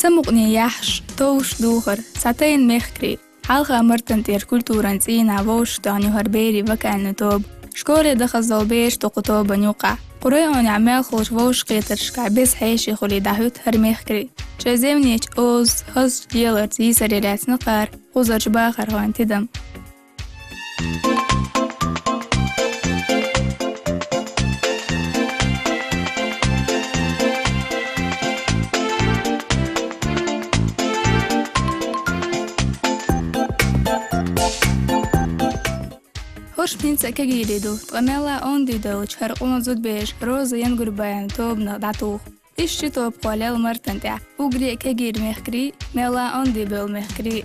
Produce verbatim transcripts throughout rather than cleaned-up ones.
Самукъане яхьаш, товш духар, цхьа тайна мехкарий. Хьалха-Мартан тӀера культуран цӀийнахь вовшахтоахана ю хӀара берийн вокальни тоба. Школе дахаза долу бераш ду кху тобан юкъахь. Кху районехь мел хуьлучу вовшахкхетаршкахь беза хьеший хуьлий дӀахьуьйту хӀара мехкарий. Шайн зевнечу озаца, хазачу леларца йийсаре лаьцна кхара кхузарчу бахархойн тидам. ХӀорш хӀинца а кегийрий ду, ткъа мелла а онда долчу хӀара къона зудабераш Роза Янгурбаевна тобанах дӀатуху. Иштта тоба кхоллаелла Мартан тӀехь. Уггаре а кегийра мехкарий, мелла а онда бевлла мехкарий.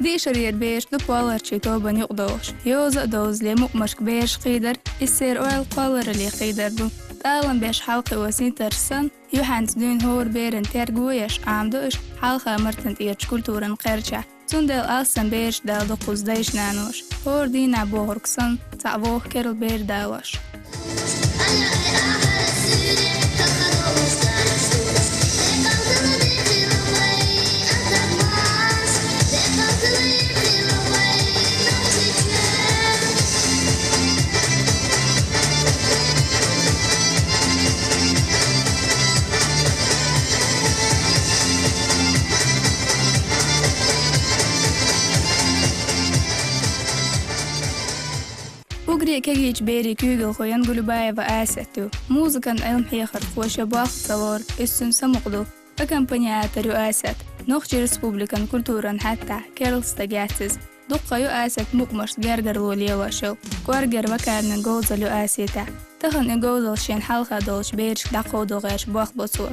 Диъ шарера бераш ду Поларчийн тобанна юкъадогӀуш. Йоза а довзале мукъамашка бераш кхийдар, иза церан ойла кхолларале кхийдар ду. ТӀалам беш хьалакхио синтарш санна, юьхьанца дуьйна хӀора беран терго еш Ӏамадо уьш Хьалха-Мартан тӀерачу культуран кхерчахь. Цундела алсам бераш дала ду кхуза дайша-наноша. ХӀора дийнахь бохург санна, цхьаъ воху керла бер далош. Уггаре а кегийчу берийн куьйгалхо Янгулбаева Асет ю. Музыкан Ӏилма хьехархо шен болх ца лору, иза цуьнан самукъа ду. Аккомпаниатор ю Асет. Нохчийн Республикан культуран хьаттахь керла стаг яц иза. Дуккха ю Асет мукъамашца гергарло лелош йолу. Куьйгалхо вокальни говзалла ю Асетехь. Тахана и говзалла шена хьалха долчу берашка дӀакховдо гӀерташ болх бо цо.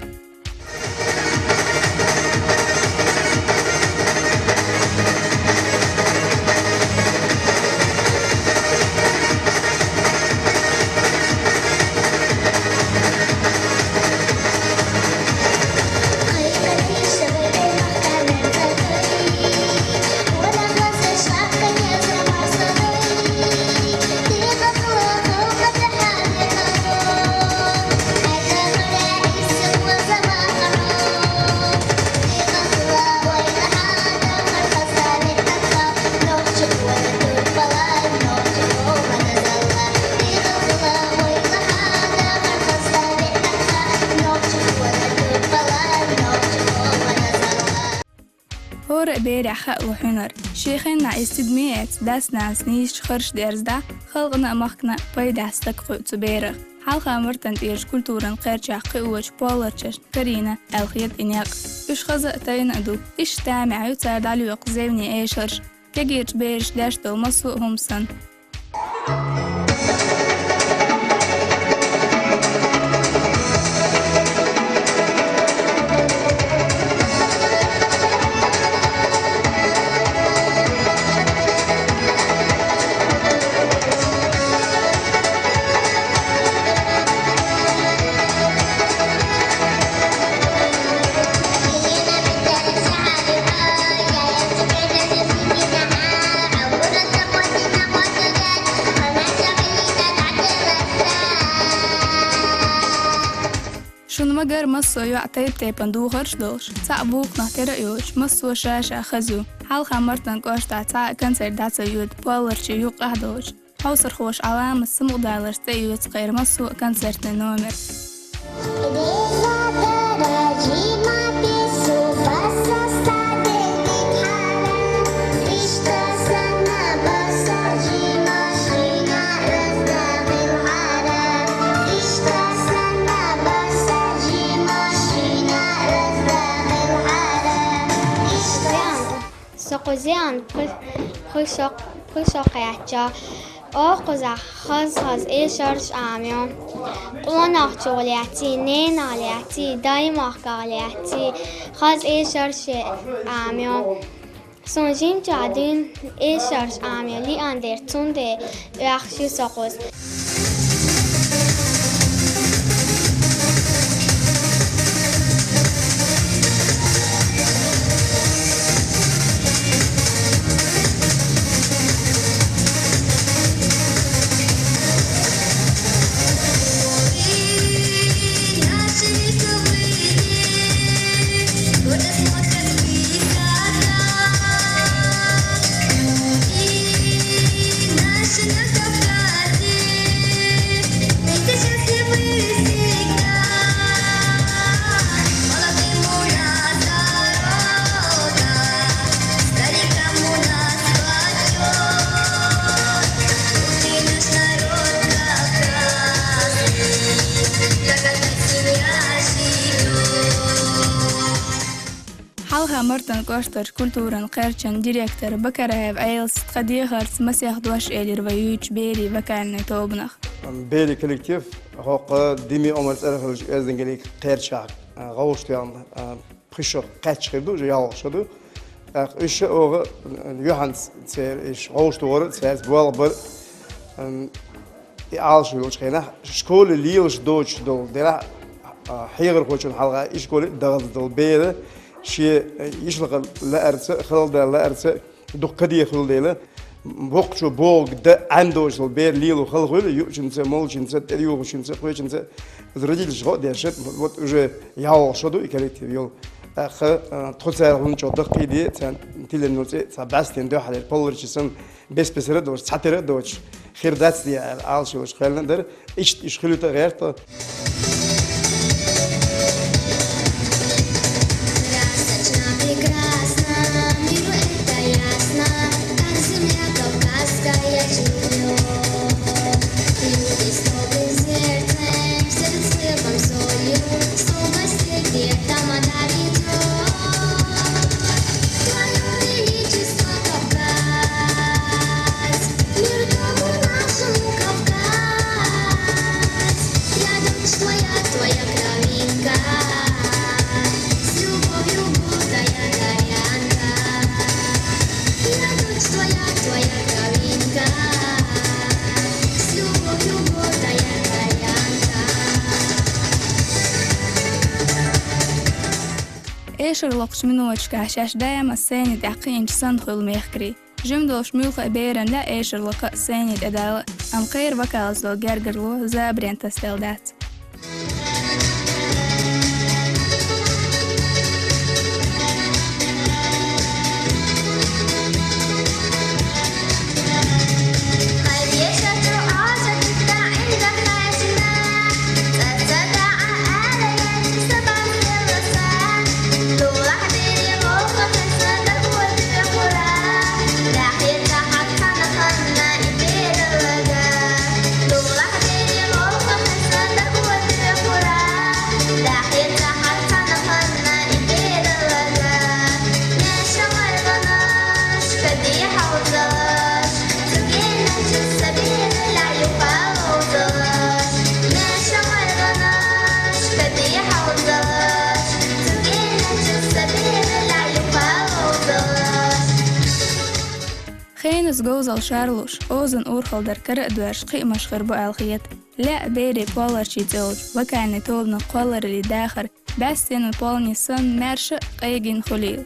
ХӀора а берехь хаало хьуьнар. Шен хенахь иза тидаме а эцна, дас-нанас нийсачу харш дерзадахь, халкъана а, махкана а пайдехь стаг кхуьу цу берах. Хьалха-Мартан тӀерачу культуран кхерчахь кхиочу поларчашна карийна аьлла хета и некъ. Уьш хаза а, тайна а ду. Иштта тамехь ю цара дӀалоькху зевне эшарш. Кегийрачу бераша деш долу массо а хӀума санна. Шуна ма-гарра, массо а йоӀ тайп-тайпана духарш а долуш, цхьаъ букъанах тера а йоцуш, массо а ша-ша хаза ю. Хьалха-Мартан кӀоштахь цхьа а концерт дӀа ца йоьду, поларчий юккъехь а долуш. Хьовсархоша Ӏаламат самукъадаларца тӀеоьцу кхеран массо а концертный номер. Со кхузахь пхи-, пхи шо-, пхи шо кхаьчна. Оха кхузахь хаза-хаза эшарш Ӏамайо. Къонахчух лаьцна, ненах лаьцна, даймахках лаьцна, хаза эшарш Ӏамайо. Суна жимчохь дуьйна эшарш Ӏамайо лиъна дерг, цундела оьхуш ю со кхуза. Артан кӀоштарча культуран кхерчан директор Бакараев Ӏелас тха дехарца масех дош элира вай юьйцучу берийн вокальни тобанах. Берийн коллектив хӀокху Дими Омар цӀарах йолчу Оьздангаллин кхерчахь, а, гӀовшах тоьхна, а, пхи шо кхаьчча хир ду, уже ялх шо ду. ТӀаккха уьш а оха, а, юьхьанца церан уьш гӀовшах тохар, цаьрца болх бар. Ам, и Ӏалашо йолчу хенахь, школе лелаш доцуш долу делахь, а, хьехархочунна хьалха и школе а дахаза долу бер, шен, а, йишлакха лаарца, хала дан лаарца, дукха каде хуьлу дела, воккхачо бохург дан Ӏемдочул бер лело хала хуьлу, юучуьнца, молчуьнца, тӀеюхучуьнца, кхечуьнца. Из родительш гӀо а деш, вот уже ялх шо ду и коллектив йолу. ТӀаккха, а, тхо царах хӀунда чӀогӀа даккхийде, царна тиллина цӀе, цхьа бӀаьстенан дуьхьал, полларчий санна, бес-бесара а доцуш, цхьатера а доцуш, хир дац де аьлла, Ӏалашо йолуш кхоьллина дара. Иштта уьш хуьлуьйту а гӀерта. Эшарлакхачу миноташкахь шаьш даима сцени тӀехь кхиъначу санна хуьлу мехкарий. Жима долуш муьлхха а беран лаьа эшарлакха а, сцени тӀедала а, амма кхеран вокалца долу гергарло забарна тасаделла дац. Хенас говзалла шарлуш, озан урхаллера кара а доьрзуш, кхиамаш хир бу аьлла хета. Лаьа берийн «Полларчий» цӀе йолчу вокальни тобанан кхоллараллин дахар бӀаьстенан полни санна маьрша а, къегина а хуьлийла.